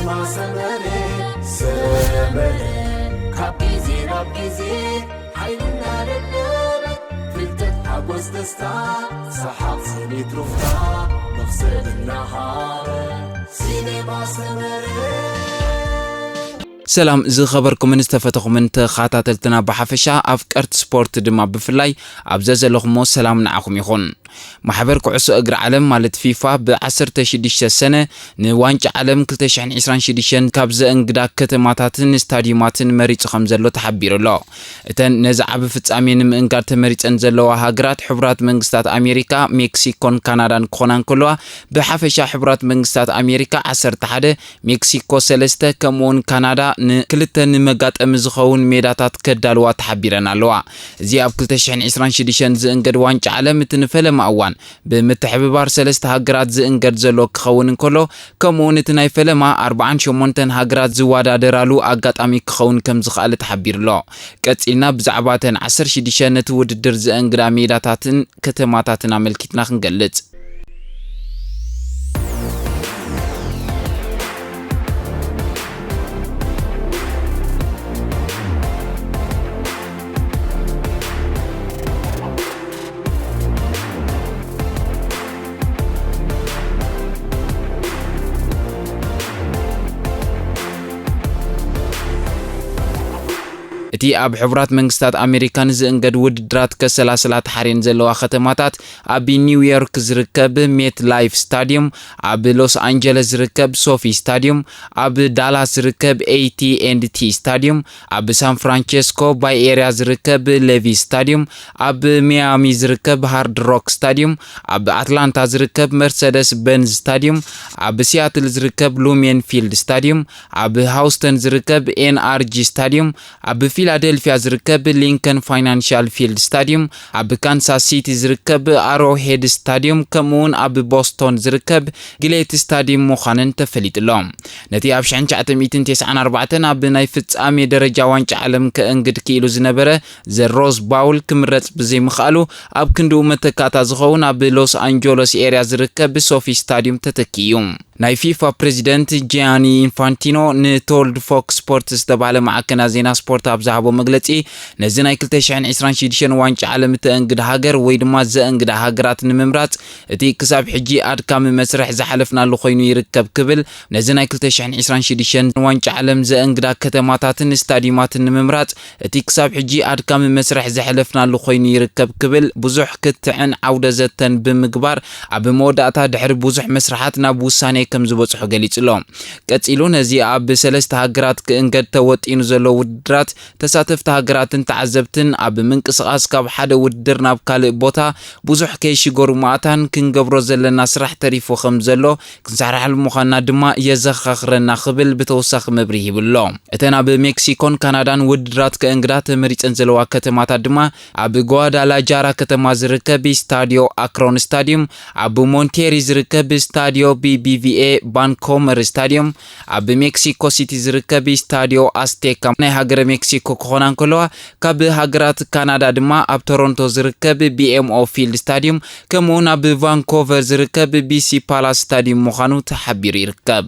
ሰመረ ሰመረ ካብ ግዜ ናብ ግዜ ሓይልና ደደበ ፍልጠት ሓጎስ ደስታ ሰሓቕ ስኒት ሩፍታ መኽሰብ እናሃረ ሲኔማ ሰመረ። ሰላም ዝኸበርኩምን ዝተፈተኹምን ተኸታተልትና ብሓፈሻ ኣፍቀርቲ ስፖርት ድማ ብፍላይ ኣብ ዘዘለኹሞ ሰላም ንዓኹም ይኹን። ማሕበር ኩዕሶ እግሪ ዓለም ማለት ፊፋ ብ ዓሰርተ ሽዱሽተ ሰነ ንዋንጫ ዓለም ክልተ ሽሕን ዕስራን ሽዱሽተን ካብ ዘእንግዳ ከተማታትን ስታዲዩማትን መሪጹ ከም ዘሎ ተሓቢሩ ኣሎ። እተን ነዚ ዓቢ ፍጻሜ ንምእንጋድ ተመሪጸን ዘለዋ ሃገራት ሕቡራት መንግስታት ኣሜሪካ፣ ሜክሲኮን ካናዳን ክኾና እንከለዋ ብሓፈሻ ሕቡራት መንግስታት ኣሜሪካ ዓሰርተ ሓደ፣ ሜክሲኮ ሰለስተ ከምኡውን ካናዳ ንክልተ ንመጋጠሚ ዝኸውን ሜዳታት ከዳልዋ ተሓቢረን ኣለዋ። እዚ ኣብ ክልተ ሽሕን ዕስራን ሽዱሽተን ዝእንገድ ዋንጫ ዓለም እቲ ንፈለማ እዋን ብምትሕብባር ሰለስተ ሃገራት ዝእንገድ ዘሎ ክኸውን እንከሎ ከምኡውን እቲ ናይ ፈለማ ኣርብዓን ሸሞንተን ሃገራት ዝወዳደራሉ ኣጋጣሚ ክኸውን ከም ዝኸኣለ ተሓቢሩ ኣሎ። ቀጺልና ብዛዕባ እተን ዓሰርተ ሽዱሽተ ነቲ ውድድር ዘእንግዳ ሜዳታትን ከተማታትን ኣመልኪትና ክንገልጽ። እቲ ኣብ ሕቡራት መንግስታት ኣሜሪካ ንዝእንገድ ውድድራት ከሰላስላ ተሓርየን ዘለዋ ከተማታት ኣብ ኒውዮርክ ዝርከብ ሜት ላይፍ ስታዲየም፣ ኣብ ሎስ ኣንጀለስ ዝርከብ ሶፊ ስታዲየም፣ ኣብ ዳላስ ዝርከብ ኤይ ቲ ኤንድ ቲ ስታዲየም፣ ኣብ ሳን ፍራንቸስኮ ባይ ኤርያ ዝርከብ ሌቪ ስታዲየም፣ ኣብ ሚያሚ ዝርከብ ሃርድ ሮክ ስታዲየም፣ ኣብ ኣትላንታ ዝርከብ መርሰደስ በንዝ ስታዲየም፣ ኣብ ሲያትል ዝርከብ ሉሜን ፊልድ ስታዲየም፣ ኣብ ሃውስተን ዝርከብ ኤን ኣር ጂ ስታዲየም፣ ኣብ ፊላደልፊያ ዝርከብ ሊንከን ፋይናንሻል ፊልድ ስታዲየም፣ ኣብ ካንሳስ ሲቲ ዝርከብ ኣሮሄድ ስታዲየም፣ ከምኡውን ኣብ ቦስቶን ዝርከብ ግሌት ስታዲየም ምዃነን ተፈሊጡ ኣሎ። ነቲ ኣብ ሽሕን ትሽዓተ ሚእትን ተስዓን ኣርባዕተን ኣብ ናይ ፍጻሜ ደረጃ ዋንጫ ዓለም ከእንግድ ክኢሉ ዝነበረ ዘ ሮዝ ባውል ክምረጽ ብዘይምኽኣሉ፣ ኣብ ክንድኡ መተካእታ ዝኸውን ኣብ ሎስ ኣንጀሎስ ኤርያ ዝርከብ ሶፊ ስታዲየም ተተኪኡ እዩ። ናይ ፊፋ ፕሬዚደንት ጂያኒ ኢንፋንቲኖ ንቶልድ ፎክስ ስፖርት ዝተባህለ ማዕከና ዜና ስፖርት ኣብ ዝሃቦ መግለጺ፣ ነዚ ናይ ክልተ ሽሕን ዕስራን ሽዱሽተን ዋንጫ ዓለም እተእንግድ ሃገር ወይ ድማ ዘእንግዳ ሃገራት ንምምራጽ እቲ ክሳብ ሕጂ ኣድካሚ መስርሕ ዝሓለፍናሉ ኮይኑ ይርከብ ክብል፣ ነዚ ናይ ክልተ ሽሕን ዕስራን ሽዱሽተን ዋንጫ ዓለም ዘእንግዳ ከተማታትን ስታዲዩማትን ንምምራጽ እቲ ክሳብ ሕጂ ኣድካሚ መስርሕ ዘሕለፍናሉ ኮይኑ ይርከብ ክብል ብዙሕ ክትዕን ዓውደ ዘተን ብምግባር ኣብ መወዳእታ ድሕሪ ብዙሕ መስርሓት ናብ ውሳኔ ከም ዝበጽሑ ገሊጹ ኣሎ። ቀጺሉ ነዚ ኣብ ሰለስተ ሃገራት ክእንገድ ተወጢኑ ዘሎ ውድድራት ተሳተፍቲ ሃገራትን ተዓዘብትን ኣብ ምንቅስቓስ ካብ ሓደ ውድድር ናብ ካልእ ቦታ ብዙሕ ከይሽገሩ ምኣታን ክንገብሮ ዘለና ስራሕ ተሪፉ ከም ዘሎ ክንሰራሓሉ ምዃንና ድማ የዘኻኽረና ክብል ብተወሳኺ መብርሂ ሂቡ ኣሎ። እተን ኣብ ሜክሲኮን ካናዳን ውድድራት ከእንግዳ ተመሪጸን ዘለዋ ከተማታት ድማ ኣብ ጓዳላጃራ ከተማ ዝርከብ ስታዲዮ ኣክሮን ስታዲየም፣ ኣብ ሞንቴሪ ዝርከብ ስታዲዮ ቢ ቢ ቪ ኤ ባንኮመር ስታዲየም፣ ኣብ ሜክሲኮ ሲቲ ዝርከብ ስታዲዮ ኣስቴካ ናይ ሃገረ ሜክሲኮ ክኾና እንከለዋ፣ ካብ ሃገራት ካናዳ ድማ ኣብ ቶሮንቶ ዝርከብ ቢ ኤም ኦ ፊልድ ስታዲየም፣ ከምኡውን ኣብ ቫንኮቨር ዝርከብ ቢ ሲ ፓላስ ስታዲየም ምዃኑ ተሓቢሩ ይርከብ።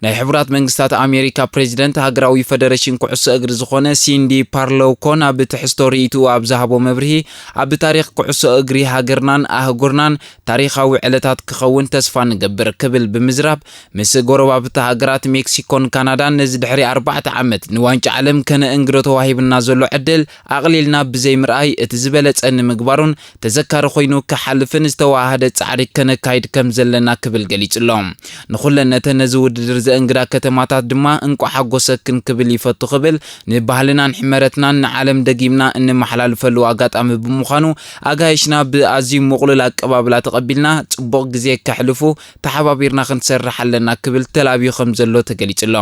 ናይ ሕቡራት መንግስታት ኣሜሪካ ፕሬዚደንት ሃገራዊ ፈደረሽን ኩዕሶ እግሪ ዝኾነ ሲንዲ ፓርሎኮን ኣብ ትሕዝቶ ርእይትኡ ኣብ ዝሃቦ መብርሂ፣ ኣብ ታሪኽ ኩዕሶ እግሪ ሃገርናን ኣህጉርናን ታሪኻዊ ዕለታት ክኸውን ተስፋ ንገብር ክብል ብምዝራብ፣ ምስ ጎረባብቲ ሃገራት ሜክሲኮን ካናዳን ነዚ ድሕሪ ኣርባዕተ ዓመት ንዋንጫ ዓለም ከነእንግዶ ተዋሂብና ዘሎ ዕድል ኣቕሊልና ብዘይምርኣይ እቲ ዝበለጸ ንምግባሩን ተዘካሪ ኮይኑ ክሓልፍን ዝተወሃሃደ ጻዕሪ ከነካይድ ከም ዘለና ክብል ገሊጹ ኣሎ። ንኹለን ነተን ነዚ ውድድር ዘእንግዳ ከተማታት ድማ እንቋዕ ሓጎሰክን ክብል ይፈቱ ክብል ንባህልናን ሕመረትናን ንዓለም ደጊምና እንመሓላልፈሉ ኣጋጣሚ ብምዃኑ ኣጋይሽና ብኣዝዩ ምቕሉል ኣቀባብላ ተቐቢልና ጽቡቕ ግዜ ከሕልፉ ተሓባቢርና ክንሰርሕ ኣለና ክብል ተላብዩ ከም ዘሎ ተገሊጹ ኣሎ።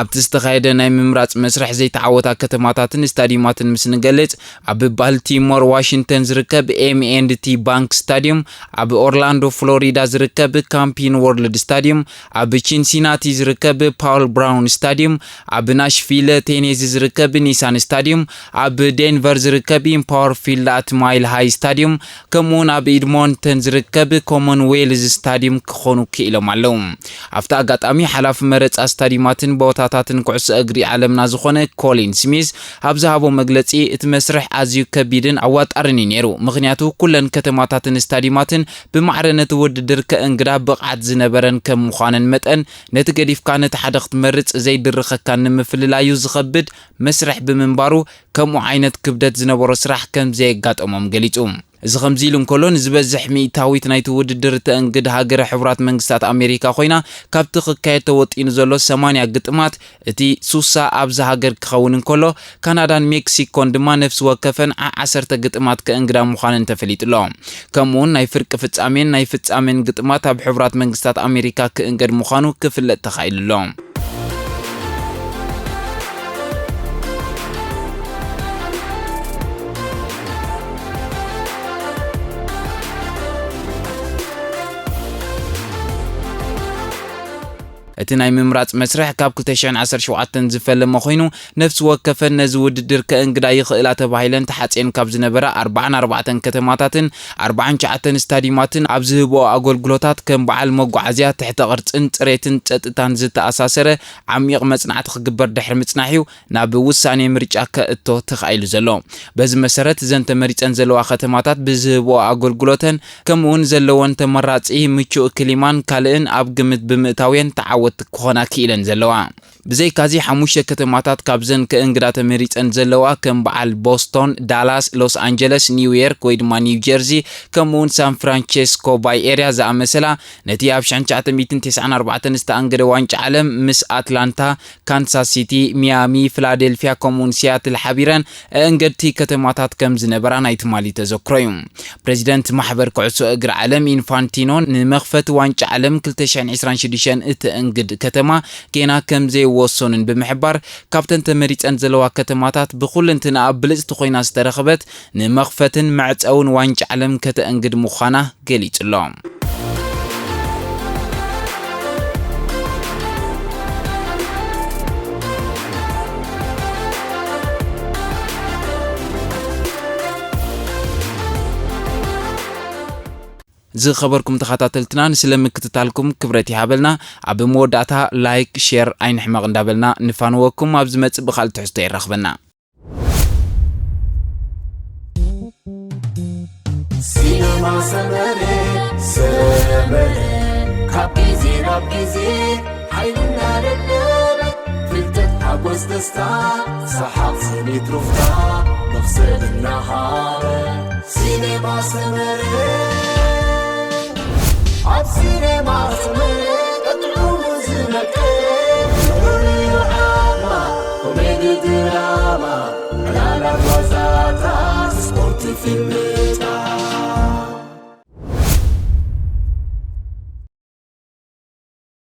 ኣብቲ ዝተኻየደ ናይ ምምራጽ መስርሕ ዘይተዓወታ ከተማታትን ስታዲዩማትን ምስ ንገልጽ፣ ኣብ ባልቲሞር ዋሽንግተን ዝርከብ ኤም ኤንድ ቲ ባንክ ስታዲየም፣ ኣብ ኦርላንዶ ፍሎሪዳ ዝርከብ ካምፒን ወርልድ ስታዲየም፣ ኣብ ቺንሲናቲ ዝርከብ ዝርከብ ፓውል ብራውን ስታዲየም፣ ኣብ ናሽቪለ ቴኔሲ ዝርከብ ኒሳን ስታዲየም፣ ኣብ ዴንቨር ዝርከብ ኢምፓወር ፊልድ ኣት ማይል ሃይ ስታዲየም፣ ከምኡውን ኣብ ኢድሞንተን ዝርከብ ኮመንዌልዝ ስታዲየም ክኾኑ ክኢሎም ኣለዉ። ኣብቲ ኣጋጣሚ ሓላፊ መረፃ ስታዲማትን ቦታታትን ኩዕሶ እግሪ ዓለምና ዝኾነ ኮሊን ስሚዝ ኣብ ዝሃቦ መግለፂ፣ እቲ መስርሕ ኣዝዩ ከቢድን ኣዋጣርን እዩ ነይሩ፣ ምኽንያቱ ኩለን ከተማታትን ስታዲማትን ብማዕረ ነቲ ውድድር ከእንግዳ ብቕዓት ዝነበረን ከም ምዃነን መጠን፣ ነቲ ገዲፍካ ነቲ ሓደ ክትመርጽ ዘይድርኸካን ንምፍልላዩ ዝኸብድ መስርሕ ብምንባሩ፣ ከምኡ ዓይነት ክብደት ዝነበሮ ስራሕ ከም ዘየጋጠሞም ገሊጹ። እዚ ከምዚ ኢሉ እንከሎ፣ ንዝበዝሕ ሚእታዊት ናይቲ ውድድር እተእንግድ ሃገረ ሕቡራት መንግስታት ኣሜሪካ ኮይና፣ ካብቲ ክካየድ ተወጢኑ ዘሎ ሰማንያ ግጥማት፣ እቲ ሱሳ ኣብዚ ሃገር ክኸውን እንከሎ፣ ካናዳን ሜክሲኮን ድማ ነፍሲ ወከፈን ዓ ዓሰርተ ግጥማት ከእንግዳ ምዃነን ተፈሊጡ ኣሎ። ከምኡውን ናይ ፍርቂ ፍጻሜን ናይ ፍጻሜን ግጥማት ኣብ ሕቡራት መንግስታት ኣሜሪካ ክእንገድ ምዃኑ ክፍለጥ ተኻኢሉ ኣሎ። እቲ ናይ ምምራጽ መስርሕ ካብ ክልተ ሽሕን ዓሰርተ ሸውዓተን ዝፈለመ ኮይኑ፣ ነፍሲ ወከፈን ነዚ ውድድር ከእንግዳ ይኽእላ ተባሂለን ተሓጽየን ካብ ዝነበራ ኣርባዓን ኣርባዕተን ከተማታትን ኣርባዓን ትሽዓተን ስታዲማትን ኣብ ዝህብኦ ኣገልግሎታት ከም በዓል መጓዓዝያ፣ ትሕተ ቅርጽን ጽሬትን ጸጥታን ዝተኣሳሰረ ዓሚቕ መጽናዕቲ ክግበር ድሕሪ ምጽናሕ'ዩ ናብ ውሳኔ ምርጫ ከእቶ ተኻኢሉ ዘሎ። በዚ መሰረት፣ እዘን ተመሪጸን ዘለዋ ከተማታት ብዝህብኦ ኣገልግሎተን፣ ከምኡውን ዘለወን ተመራጺ ምቹእ ክሊማን ካልእን ኣብ ግምት ብምእታው'የን ተዓወትቲ ክኾና ክኢለን ዘለዋ። ብዘይካዚ፣ ሓሙሽተ ከተማታት ካብዘን ከእንግዳ ተመሪጸን ዘለዋ፣ ከም በዓል ቦስቶን፣ ዳላስ፣ ሎስ ኣንጀለስ፣ ኒው ዮርክ ወይ ድማ ኒው ጀርዚ፣ ከምኡውን ሳን ፍራንቸስኮ ባይ ኤርያ ዝኣመሰላ፣ ነቲ ኣብ ሽሕን ትሽዓተ ሚእትን ተስዓን ኣርባዕተን ዝተኣንገደ ዋንጫ ዓለም ምስ ኣትላንታ፣ ካንሳስ ሲቲ፣ ሚያሚ፣ ፊላደልፊያ፣ ከምኡውን ሲያትል ሓቢረን ኣእንገድቲ ከተማታት ከም ዝነበራ ናይ ትማሊ ተዘክሮ እዩ። ፕሬዚደንት ማሕበር ኩዕሶ እግሪ ዓለም ኢንፋንቲኖ፣ ንመኽፈቲ ዋንጫ ዓለም ክልተ ሽሕን ዕስራን ሽዱሽተን እተእንግድ ከተማ ጌና ከም ዘይወሰኑን ብምሕባር፣ ካብተን ተመሪጸን ዘለዋ ከተማታት ብኹልንትናኣ ብልጽቲ ኮይና ዝተረኽበት፣ ንመኽፈትን መዕጸውን ዋንጫ ዓለም ከተእንግድ ምዃና ገሊጹ ኣሎ። ዝኸበርኩም ተኸታተልትና፣ ንስለ ምክትታልኩም ክብረት ይሃበልና። ኣብ መወዳእታ ላይክ፣ ሼር ኣይንሕመቕ እንዳበልና ንፋንወኩም። ኣብ ዝመጽእ ብኻልእ ትሕዝቶ የራኽበና። ሲነማ ሰመረ፣ ሰመረ፣ ካብ ግዜ ናብ ግዜ ሓይሊ እናደለበ፣ ፍልጠት፣ ሓጎስ፣ ደስታ፣ ሰሓቕ፣ ስኒት፣ ሩፍታ፣ መኽሰብ እናሃበ። ሲነማ ሰመረ። ኣብ ሲነማ ሰመረ ጥዑሙ ዝመቀ፣ ፍሉይ ዓማ፣ ኮሜዲ ድራማ፣ ዕላላት ዋዛታት፣ ስፖርት፣ ፊልም፣